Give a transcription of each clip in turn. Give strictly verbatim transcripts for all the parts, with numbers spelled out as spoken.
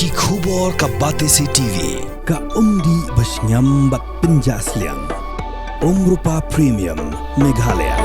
Ki khubor ka Batesi T V, ka umdih ba shngiam bad pynjah sliang. Umrupa Premium, Meghalaya.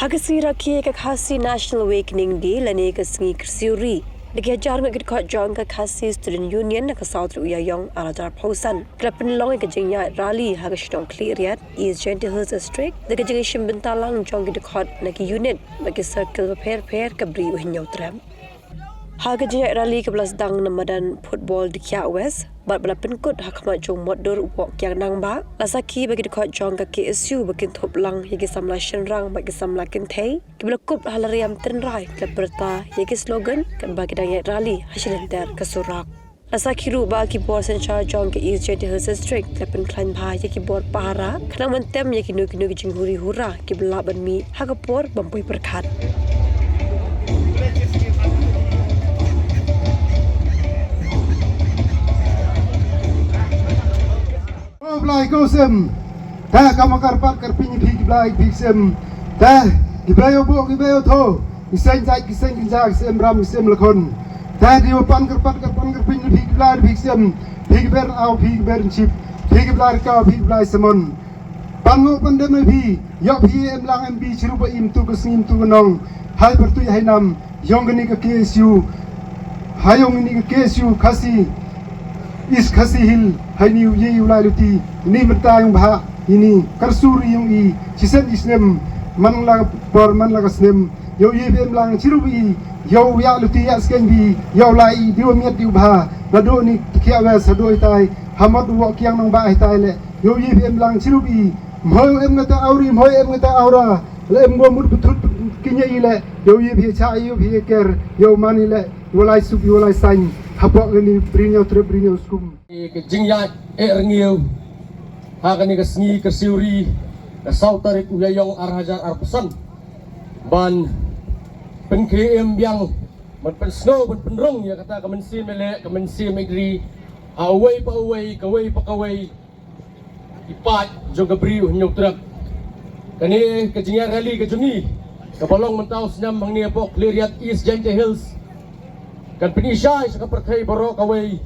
Ha ka sngi rakhe ka Khasi National Awakening Day lane ka sngi kyrsiew ri, da ki hajar ngut ki dkhot jong ka Khasi Student Union na ka saw tarik u Ïaïong ar hajar arphew san ki la pynlong ïa ka jingïaid rally ha ka shnong Khliehriat, East Jaintia Hills District, da ka jingïashim bynta lang jong ki dkhot na ki unit bad ki circle bapher bapher ka Bri u Hynñiewtrep. Ha ka jingïaid rally kaba la sdang na madan football Dkhiah West bad ba la pynkut ha khmat jong u Motdur u Woh Kiang Nangbah, la sakhi ba ki dkhot jong ka K S U ba kin thup lang ïa ki samla shynrang bad ki samla kynthei kiba la kup ha la riam tynrai ki la pyrta ïa ki slogan katba ki dang ïaid rally ha shi lynter ka surok. La sakhi ruh ba ki bor synshar jong ka East Jaintia Hills District ki la pynkhlaiñ bha ïa ki bor pahara khnang ban tem ïa kino kino ki jinghuri hura kiba lah ban mih ha ka por ban poi pyrkhat. Ko Blai ko Sem, te kam kyrpad kyrping ïa phi ki Blai phi ki Sem, te ki Blai ïa u buh ki Blai ïa u tho, ki seng jait ki seng kynja ki Sem Ram ki Sem Lakhon, te dei ban pan kyrpad kyrpad kyrping ïa phi ki Blai phi ki Sem, phi ki Ber Aw phi ki Ber Nchip, phi ki Blai Rkaw phi ki Blai Samon. Pan ngop pan dem ïa phi, ïoh phi em lang em bi chirup ba im tu ka sngi im tu ka nong. Hai pyrtuit hai nam, ïong kane ka K S U. Hai ïong kane ka K S U Khasi, East Khasi Hill, hai ni u ye u lai luti, ni mynta ïong bha, ini, kyrsu ri ïong i, chisem i snem, man la ka por, man la ka snem, ïoh ye phi em lang chirup i, ïoh ïa luti ïa skeng bi, ïoh lai i, dei u miat dei u bha, naduh ni Dkhiah West, haduh itai, ha Mot u Woh Kiang Nangbah itai le, ïoh ye phi em lang chirup i, mhoi em ngata awri, mhoi em ngata awra, le em go mut btut kinya i le, ïoh ye phi cha ïoh phi ker, ïoh man i le, ïoh lai suk, ïoh lai sain, hapoh kani Bri Hynñiewtrep Bri Hynñiewskum. Ka jingïaid eh rngiew, ha kani ka sngi kyrsiew ri, ka saw tarik u Ïaïong ar hajar arphew san. Ban pynkhie em biang, ban pynsngew, ban pynrung ïa kata ka mynsiem ïaleh, ka mynsiem ïeit ri, ha uwei pa uwei, kawei pa kawei, ki paid jong ka Bri u Hynñiewtrep. Kane ka jingïaid rally ka jong ngi, kaba long mynta u snem hangne hapoh Khliehriat East Jaintia Hills, kan pyni shai sha ka pyrthei baroh kawei,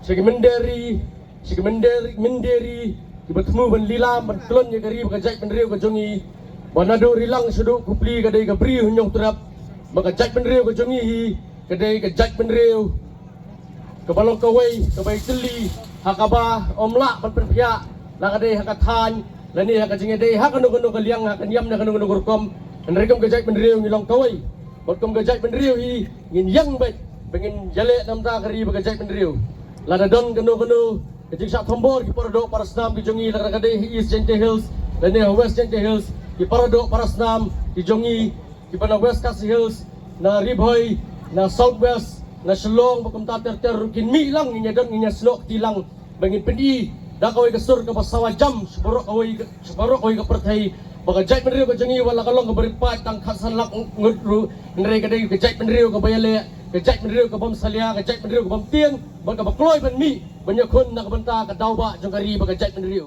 sha ki mynder ri, sha ki mynder, mynder ri, kiba thmu ban lilam, ban khlun ïa ka ri bad ka jaitbynriew ka jong ngi, ba naduh Rilang shaduh Kupli ka dei ka Bri u Hynñiewtrep, bad ka jaitbynriew ka jong ngi hi, ka dei ka jaitbynriew kaba long kawei, kaba ïatylli, ha kaba ym lah ban pynphiah, la ka dei ha ka thaiñ, lane ha ka jingïadei ha kano kano ka liang, ha ka niam ne kano kano ka rukom, hynrei kum ka jaitbynriew ngi long kawei. Bad kum ka jaitbynriew hi ngin ïeng beit ba ngin ïaleh na ka bynta ka ri bad ka jaitbynriew. Lada don kano kano ka jingshah thombor ki paradoh parasnam ki jong ngi, la ka dei ha East Jaintia Hills lane ha West Jaintia Hills, ki paradoh parasnam ki jong ngi, kiba na West Khasi Hills, na Ri Bhoi, na South West, na Shillong, bad kumta ter ter ruh kin mih lang, ngin ïa don, ngin ïa snoh kti lang, ba ngin pyni da kawei ka sur kaba sawa jam sha baroh kawei ka, sha baroh kawei ka pyrthei, ba ka jaitbynriew ka jong ngi, wat la ka long kaba rit paid tang khatsan lak ngut ruh, hynrei ka dei ka jaitbynriew kaba ïaleh, ka jaitbynriew ka bym salia, ka jaitbynriew ka bym tieng, bad kaba kloi ban mih ban ïakhun na ka bynta ka daw bah jong ka ri bad ka jaitbynriew.